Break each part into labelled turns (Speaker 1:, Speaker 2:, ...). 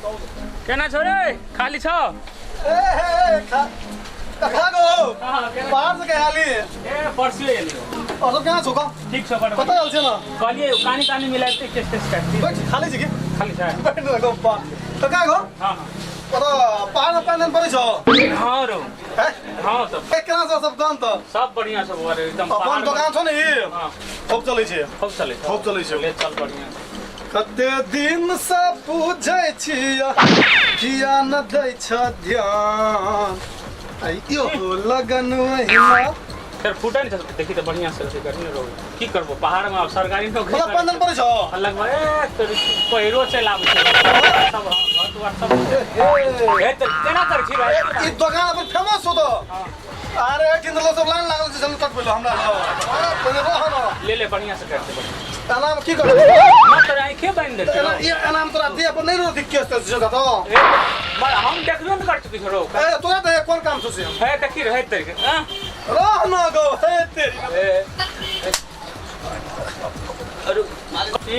Speaker 1: केना छौ रे खाली छौ
Speaker 2: ए हे खा कखा गो
Speaker 1: हाँ, केना
Speaker 2: बाहर से कहाली
Speaker 1: ए परसू एलियो
Speaker 2: और सब केना छौ का
Speaker 1: ठीक छौ बड़
Speaker 2: कतऽ आयल छै ना
Speaker 1: कहलिए कानी तानी मिलाइ के केस तेस काटती
Speaker 2: बैठ खाली छै की
Speaker 1: खाली छै
Speaker 2: बैठ न गो पा कका गो
Speaker 1: हाँ
Speaker 2: ओतऽ पहाड़ में पानि पड़ै छौ
Speaker 1: हाँ रो
Speaker 2: हैं?
Speaker 1: हाँ सब
Speaker 2: ए केना छौ सब काम तऽ
Speaker 1: सब बढ़िया सब हो एकदम
Speaker 2: अपन
Speaker 1: पहाड़
Speaker 2: दोकान छौ ने ई
Speaker 1: हाँ
Speaker 2: खूब चलै छै
Speaker 1: खूब चलै छै
Speaker 2: खूब चलै छै
Speaker 1: ले चल बढ़िया
Speaker 2: कते दिन से पूजै छिया किया न दै छ ध्यान आइयो लगन महिना
Speaker 1: फेर फूटे नहीं छै देखी तऽ बढ़िया से अथी करनी रहो की करबो पहाड़ में आब सरकारी नौकरी
Speaker 2: मतलब पानि पड़ै छौ
Speaker 1: लगभग ए तोरी पहिरो चलि आबै छै सब हाँ, घर दुआर सब
Speaker 2: ए,
Speaker 1: ए तऽ केना करै छी भाई
Speaker 2: ई दोकान अपन फेमस छौ तऽ अरे एठिन तऽ लोक सब लाइन लागल छै चलू कटबै लए हमरा लग। अरे पहिले रह न
Speaker 1: ले ले बढ़िया से करते बढ़िया
Speaker 2: एना मे की करबै
Speaker 1: ना तोरा आँखे बान्हि देतै
Speaker 2: एना ई एना मे तोरा देह पर नहि रहतै केस तेस जे तऽ
Speaker 1: ए, मर हम देखबे ने करतै किछो रो
Speaker 2: ए तोरा तऽ कोन काम छौ से
Speaker 1: है देखी रहै तरीके आँ?
Speaker 2: रह न गो हे तेरी
Speaker 1: ए, ए। अरे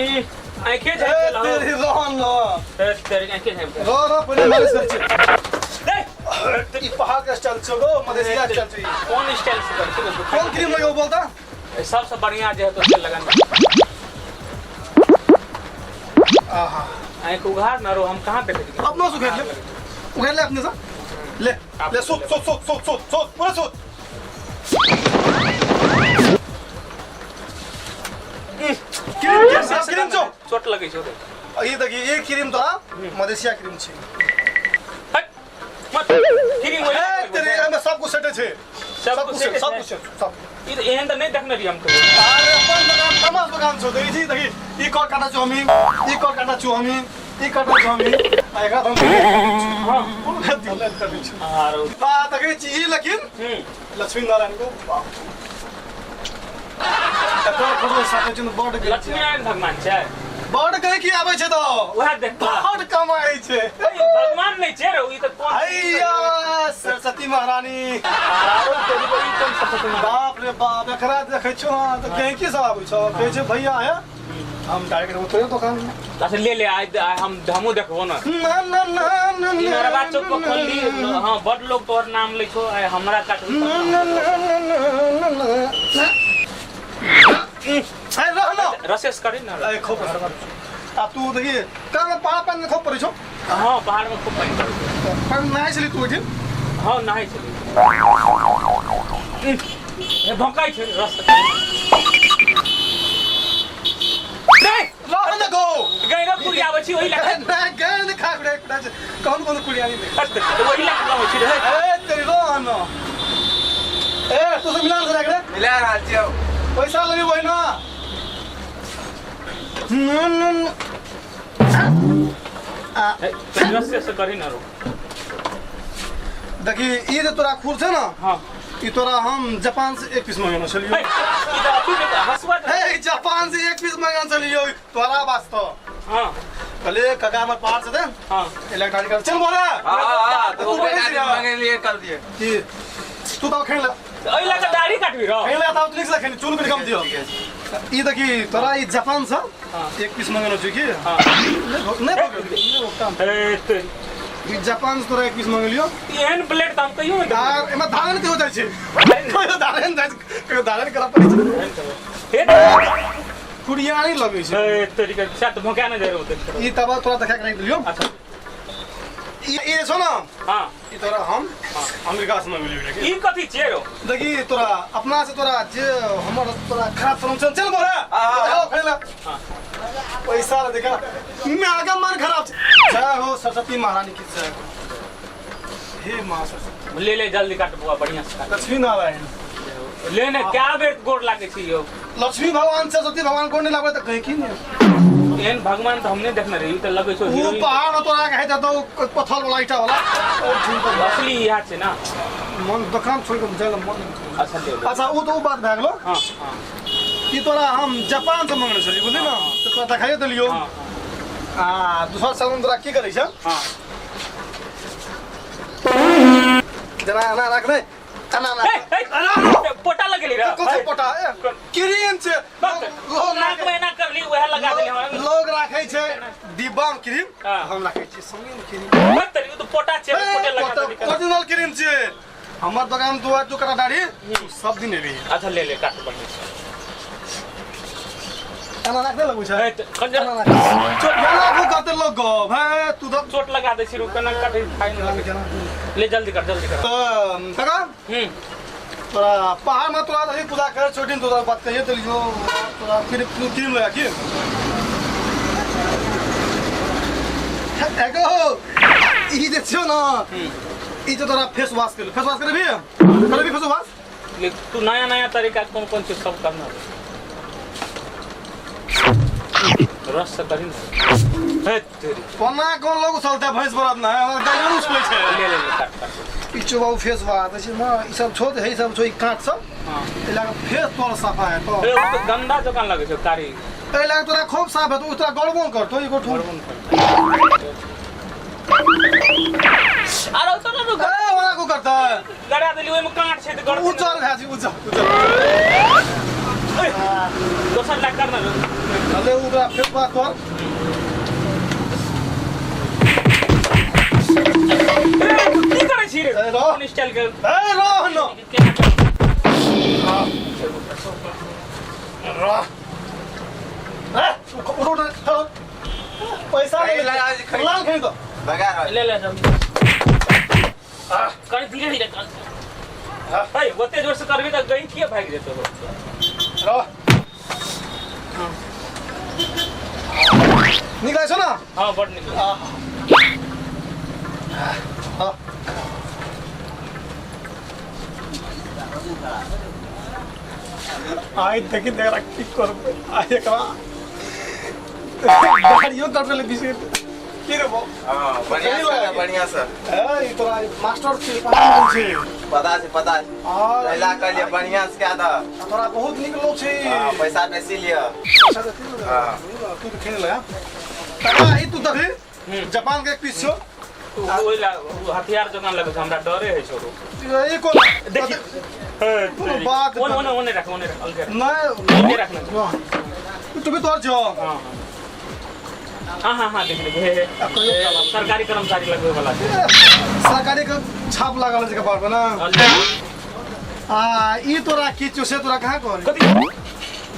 Speaker 1: ई आँखे
Speaker 2: ए
Speaker 1: झाँपि देलहो।
Speaker 2: तेरी रह न
Speaker 1: ए, तेरी आँखे झाँपि देलहो।
Speaker 2: रह रह पहिले मालिश करै छी
Speaker 1: ए,
Speaker 2: ई पहाड़ के स्टाइल छौ गो मधेसिया स्टाइल छौ ई
Speaker 1: कोन स्टाइल से करै छी
Speaker 2: कोन क्रीम लगेबो बोलता
Speaker 1: सबसे बढ़िया जे है तो से लगन
Speaker 2: आहा
Speaker 1: आँख उघार न रो हम कहाँ देखै छी
Speaker 2: अपनो से उघेर ले उघेर ले अपने से ले ले सुत सुत सुत सुत सुत सुत पूरा सुत क्रीम क्रीम क्रीम छौ
Speaker 1: चोट लगै छौ रे
Speaker 2: ई देखी ई क्रीम तोरा मधेसिया क्रीम छै
Speaker 1: हट मत क्रीम ओहि
Speaker 2: ए तेरे एमे सब कुछ सेटे छै
Speaker 1: सब
Speaker 2: सब
Speaker 1: कुछ
Speaker 2: कुछ
Speaker 1: सेटे
Speaker 2: सब
Speaker 1: छै।
Speaker 2: कुछ सब
Speaker 1: ई तऽ एहन तऽ नहि देखने रहियै हम कहियो
Speaker 2: अरे अपन दोकान फेमस दोकान छौ देखी छी देखी ई कर काटा छु हमी ई कर काटा छु हमी ई काटा छु हमी आ एकरा हम
Speaker 1: हाँ
Speaker 2: कोनो गलती नहि करै छु
Speaker 1: आरो
Speaker 2: बा देखै छी ई लेकिन लक्ष्मी नारायण को बाप एकर फोटो साथे छै बड गई
Speaker 1: लक्ष्मी नारायण भगवान छै
Speaker 2: बड गई की आबै छै तऽ
Speaker 1: उएह देख कऽ।
Speaker 2: बड कमाइ छै
Speaker 1: भगवान नहि छै रे ई तऽ कोन
Speaker 2: हैया सरस्वती महारानी
Speaker 1: आरो तेरी बड़ी कोन सरस्वती महारानी?
Speaker 2: बाप रे बाप एकरा देखै छौ हँ तऽ गहिकी सब आबै छौ कहै छै भैया है हम डायरेक्ट उतरे दोकान में
Speaker 1: अच्छा ले ले आइ आइ हम हमहूँ देखबो न
Speaker 2: ना ना ना ना
Speaker 1: ई नरवा चौक पर खोलली हाँ बड लोग तोहर नाम लै छौ आइ हमरा काटबी
Speaker 2: ना ना ना ना ना ना ना ए रह न
Speaker 1: रसेस करी न
Speaker 2: ए खूब आ तू देखी कहाँ पहाड़ पानी खूब पड़ै छौ
Speaker 1: हाँ पहाड़ में खूब पानि पड़ै छै
Speaker 2: पानि नहाइ छली तू ओहिठाम
Speaker 1: हाँ नहाइ छली हे भौंकाइ छै रस रे
Speaker 2: रह न गो
Speaker 1: गैरव कुड़िया आबै छी ओहि लए
Speaker 2: ना गैर ने खा कुड़िया कुड़ा छै कौन कौन कुड़िया नहीं
Speaker 1: हट ओहि लए लबै छी रे
Speaker 2: ए तेरी रह न ए तू सब मिलान से रख रे
Speaker 3: मिला रहल छियौ
Speaker 2: पैसा लेबी वही ना न न न
Speaker 1: रस से करी न रो
Speaker 2: देखी ई जे तोरा खुर छै ना
Speaker 1: हाँ
Speaker 2: ई तोरा हम जापान से एक पीस मंगेने छलियौ
Speaker 1: हे, ई तऽ अथी नहि तऽ हँसुआ तऽ-
Speaker 2: हे जापान से एक पीस मंगेने छलियौ तोरा वास्ते
Speaker 1: हाँ
Speaker 2: कहले काका हमर पहाड़ से दे
Speaker 1: हाँ
Speaker 2: इलेक्ट्रॉनिक चल बोला
Speaker 3: हाँ हाँ तो
Speaker 2: तू
Speaker 3: ओकरे
Speaker 2: बोलै
Speaker 3: दादी
Speaker 2: छी
Speaker 3: मंगे लिए कर दिए
Speaker 2: की तू तो खेल
Speaker 1: एहि लए कऽ दाढ़ी काटबी रौ
Speaker 2: खेल तऽ नीक से खेल चूल कम दियो
Speaker 3: ठीक है
Speaker 2: ई देखी तोरा ई जापान से
Speaker 1: हाँ।
Speaker 2: एक पीस मंगेने छी की
Speaker 1: हाँ
Speaker 2: नहि नहि भोगल, नहि भोगताम।
Speaker 1: हे, तेरी।
Speaker 2: ई जापान से तोरा एक पीस मंगेलियो
Speaker 1: एहन ब्लेड तऽ हम कहियो नहि
Speaker 2: आ एमे धारण के हो जाइ छै कहियो धारण जाइ छै कहियो धारण करऽ पड़ै छै
Speaker 1: हे
Speaker 2: कुड़ियानी लगै छै
Speaker 1: हे, तेरी के साथ भोंका नहि जाइ रौ देख
Speaker 2: ई तब तोरा देखा के राखि देलियो
Speaker 1: अच्छा
Speaker 2: ई ई छौ न
Speaker 1: हाँ
Speaker 2: ई तोरा हम अमेरिका से मंगेलियो
Speaker 1: ई कथी छियै रौ
Speaker 2: देखी तोरा अपना से तोरा जे हमर तोरा खराब श्रम चल चल बोरा
Speaker 3: हाँ,
Speaker 2: आओ खेला
Speaker 1: हाँ।
Speaker 2: पैसा ला देखा मैं आगा मन खराब छै। जय हो सरस्वती महारानी की जय हो हे माँ सरस्वती
Speaker 1: ले ले जल्दी काट बुआ बढ़िया से काट
Speaker 2: लक्ष्मी नारायण
Speaker 1: ले ने क्या बेर गोर लागै छी यौ
Speaker 2: लक्ष्मी भगवान सरस्वती भगवान कोन नहीं लागै तऽ कहीं की नहीं
Speaker 1: एहन भगवान तऽ हम नहि देखने रही तऽ लगै छौ
Speaker 2: ओ
Speaker 1: हीरोइन
Speaker 2: पहाड़ तोरा के हेतै तऽ पत्थर वाला ईटा वाला और ठीक बा।
Speaker 1: असली इएह छै ना
Speaker 2: मन दुकान छोड़ के जाय मन
Speaker 1: अच्छा ले ले।
Speaker 2: अच्छा ओ तऽ ओ बात भए गेलो
Speaker 1: हाँ हाँ
Speaker 2: ई तोरा हम जापान से मंगने छलियै बुझली ने तऽ तोरा देखाइयो देलियौ
Speaker 1: हाँ
Speaker 2: आ दोसर सामान तोरा की करै छै
Speaker 1: हाँ
Speaker 2: जेना एना रखने एना एना
Speaker 1: हे, हे,
Speaker 2: एना
Speaker 1: पोटा लगेली रह
Speaker 2: कथी पोटा ए, क्रीम छै लोग
Speaker 1: नाक में एना करली वएह लगा देली हमरा
Speaker 2: लोग राखै छै डिब्बा मे क्रीम
Speaker 1: हाँ।
Speaker 2: हम राखै छी संगे में क्रीम।
Speaker 1: मत तरी उ तो पोटा छै, पोटे लगा देली।
Speaker 2: ओरिजिनल क्रीम छै। हमर दुकान में दू करा दाढ़ी सब दिन एबी।
Speaker 1: अच्छा ले ले काट बढ़िया से।
Speaker 2: एना राख दे लगू छै।
Speaker 1: ए, कंजर
Speaker 2: एना राख।
Speaker 1: चोट
Speaker 2: एना को करते लोग गप है तू तो
Speaker 1: चोट लगा दे छी, रुक ना काटे खाइ नहीं लगे। ले जल्दी कर जल्दी कर।
Speaker 2: तो काका तोरा पहाड़ में तोरा रही पूजा कर छोटी तोरा बात कहिए तो लियो तोरा फिर तू क्रीम लगा की एगो ई जे छौ ना ई जो तोरा फेस वॉश कर, फेस वॉश करबी करबी फेस वॉश।
Speaker 1: ले तू नया नया तरीका कौन कौन चीज सब करना रस से करी ना हे तेरी
Speaker 2: कोना कोन लोग उछलते भैंस बरात ना हमरा गाय उछलै छै।
Speaker 1: ले ले ले काट काट
Speaker 2: पिच्चू बाबू फेस वॉश छै ना ई सब छो है, ई सब छो ई काट सब।
Speaker 1: हां
Speaker 2: ए लागे फेस तोर साफा है तो
Speaker 1: ए उ तो गंदा जकान लगे छै कारी।
Speaker 2: ए लागे तोरा खूब साफ है तो तोरा गड़बो कर तो एगो ठो
Speaker 1: गड़बड़ कर। अरे तो ना
Speaker 2: ए वाला को करता है
Speaker 1: गड़ा देली ओइ में काट छै त गड़
Speaker 2: उजर भए छै उजर उजर।
Speaker 1: दोसर ला कर ना
Speaker 2: अरे उधर फेस वॉश तोर
Speaker 1: की करै छी रे?
Speaker 2: ए, रह।
Speaker 1: कोन स्टाइल के?
Speaker 2: ए रह न
Speaker 1: केना कर?
Speaker 2: रह ए उठो उठो पैसा ले लाल खरीद दो
Speaker 3: लगा रहा
Speaker 1: ले ले जल्दी कनी धीरे धीरे कर। ए ओते जोर से करबी त गई किए भागि जेतौ।
Speaker 2: रह निक लागै छौ ना?
Speaker 1: हां बड नीक।
Speaker 2: हाँ आइ देखी देखरा की करबै आइ एकरा गाड़ियो कटले बिसरि की रे बौ।
Speaker 3: हां बढ़िया से बढ़िया से।
Speaker 2: ए ई तोरा मास्टर छी पहाड़ में छी
Speaker 3: पता छै पता छै।
Speaker 2: और
Speaker 3: पहला कर लिया बढ़िया से क्या था
Speaker 2: तोरा बहुत नीक लोग छै।
Speaker 3: हां पैसा बेसी लिया।
Speaker 2: पैसा देती ना।
Speaker 3: हां
Speaker 2: तू तो खेल लगा तबा ई तू देखी जापान के एक पीस छौ
Speaker 1: ओइ ला हथियार जकाँ लगै छै हमरा डरे है छोरो।
Speaker 2: ई कोन
Speaker 1: देखी
Speaker 2: कोनो बात
Speaker 1: ओने ओने ओने रख ओने रख अलगे रख।
Speaker 2: नहीं
Speaker 1: ओने रखना।
Speaker 2: तू भी तोर छौ।
Speaker 1: हां हां हां हां देख देख हे हे सरकारी कर्मचारी लगबै वाला छै।
Speaker 2: सरकारी के छाप लागल छै कपार पर ना। आ ई तोरा की छौ से तोरा कहाँ कहली?
Speaker 1: कथी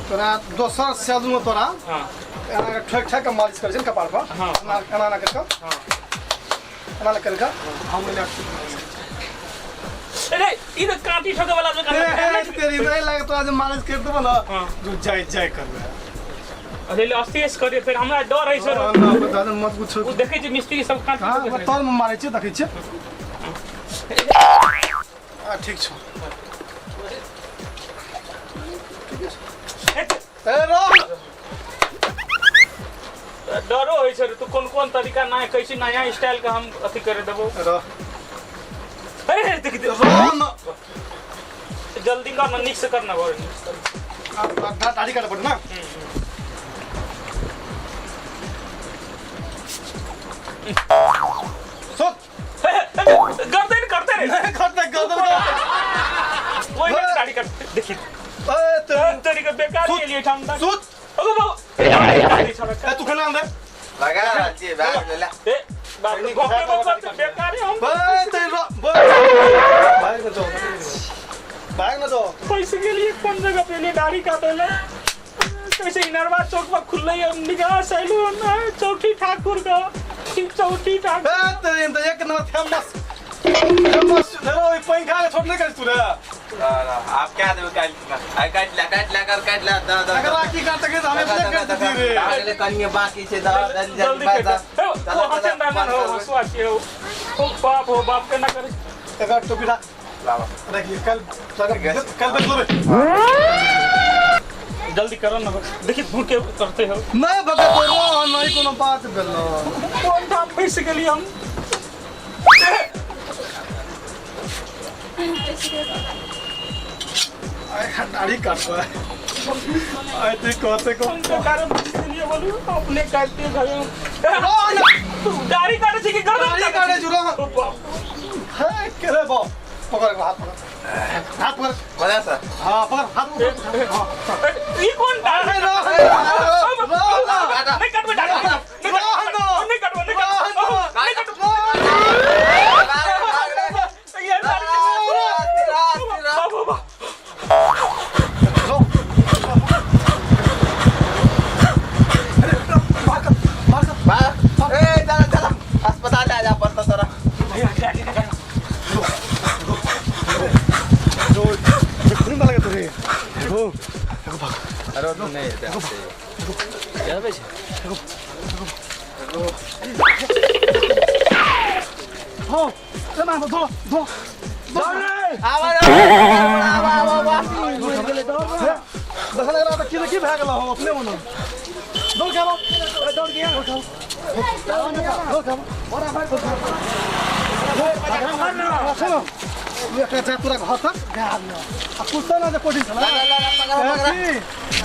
Speaker 2: तोरा दोसर सैलून में तोरा
Speaker 1: हां
Speaker 2: एना के ठोक ठोक के मालिश करै छै ने कपार पर।
Speaker 1: हां।
Speaker 2: एना एना एना करि कऽ
Speaker 1: हां
Speaker 2: एना एना करि कऽ हम ओहि लए
Speaker 1: अरे ई त काटी ठोके वाला जकाँ
Speaker 2: ए, तेरी नहीं लागे तोरा जे मालिश करि देबो ना
Speaker 1: हां।
Speaker 2: जो जाय जाय करबै।
Speaker 1: अरे ले अस्थिर से करिए फिर हमरा डर है छोरो।
Speaker 2: ना दादा मत पूछो।
Speaker 1: उ देखै छै मिस्त्री सब काटी
Speaker 2: हां
Speaker 1: ठोकै छै।
Speaker 2: तोर में मारै छै देखै छियै। आ ठीक छौ। ए रह
Speaker 1: डरो होइ छै रे, तू कोन कोन तरीका नया कैसी नया स्टाइल के हम अथी करे देबो।
Speaker 2: रह
Speaker 1: अरे देख देख
Speaker 2: रह न
Speaker 1: जल्दी कर ना नीक से करना बड़ नीक से।
Speaker 2: आ दाढ़ी काटे पड़तै ना। सोच
Speaker 1: गर्दैन करते रे।
Speaker 2: नहीं करते गर्दन कर
Speaker 1: ओइ ने दाढ़ी काट देखी
Speaker 2: ए ते
Speaker 1: तरीका बेकार
Speaker 2: सुत।
Speaker 1: के लिए ठाम तक
Speaker 2: सुत
Speaker 1: अगो बाबू
Speaker 2: ए तू खेला अंदर
Speaker 3: लगा रहा छी बैग ले ले।
Speaker 1: ए बाप रे भोके भोके बेकार है हम
Speaker 2: बे ते र बे भाग न जाओ भाग न जाओ।
Speaker 1: पैसे के लिए कौन जगह पे लिए दाढ़ी काटे ले कैसे इनरवा चौक पर खुलले हम निगाह सैलून है चौथी ठाकुर का चौथी ठाकुर।
Speaker 2: बे ते त एक नंबर फेमस फेमस धरो ई पंखा के छोड़ नहीं कर तू रे।
Speaker 3: आप क्या देबो काट आई काट ला काट ला कर काट ला द द
Speaker 2: एकरा की काट के हमें अपने कर दी रे।
Speaker 3: अगले कनिए बाकी छै द जल्दी
Speaker 1: जल्दी
Speaker 3: पैसा।
Speaker 1: कर वो हसन रहमान हो हसुआ के हो ओ बाप हो बाप के ना करे।
Speaker 2: एकरा टोपी राख
Speaker 3: लावा
Speaker 2: देखिए कल कल बेच लेबे।
Speaker 1: जल्दी करो ना देखिए भूखे करते हो
Speaker 2: नहीं भगत तो नहीं कोनो बात भेलो।
Speaker 1: कौन ठाम फंस गेली हम।
Speaker 2: आइ दाढ़ी काटबै आइ तू कहते को
Speaker 1: हम बेकार फंस गेलिए बोलू अपने काटते घर तू दाढ़ी काटे छी कि गर्दन
Speaker 2: दाढ़ी काटे छी रो।
Speaker 1: ओ बाप
Speaker 2: हे के रे बाप पकड़ हाथ पकड़ हाथ पकड़
Speaker 3: बोला सर।
Speaker 2: हां पकड़ हाथ पकड़। हां
Speaker 1: ई कोन दाढ़ी
Speaker 2: रह रह
Speaker 1: नहीं काटबे दाढ़ी नहीं काटबे नहीं काटबे नहीं काटबे।
Speaker 3: अरे तो नहीं जाबे छै
Speaker 2: हो ए मा धो धो
Speaker 3: आवा आवा आवा
Speaker 2: देखल रहा त की की भए गेल हो अपने मन दौड़ के आबो दौड़ के दौड़ के आबो बड़ा भाई सुनो ये जा तोरा घर तक गया आ कुछ ना जे कोठी छला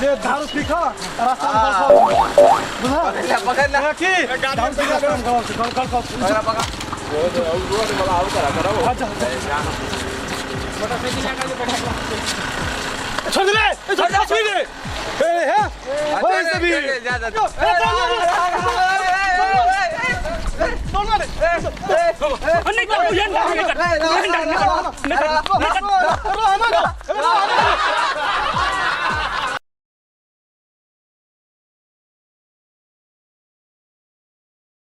Speaker 2: जे दारू पी खा रास्ता में गल बुझा
Speaker 3: पकड़ ला
Speaker 2: की दारू पी रास्ता में गल गल गल
Speaker 3: पकड़ पकड़ रोड वाला आउ करा करो
Speaker 2: अच्छा छोड़ दे छोड़ दे छोड़ दे ए हे हो इसे भी
Speaker 3: जा जा
Speaker 1: नहीं कर मुझे नहीं कर नहीं कर नहीं कर।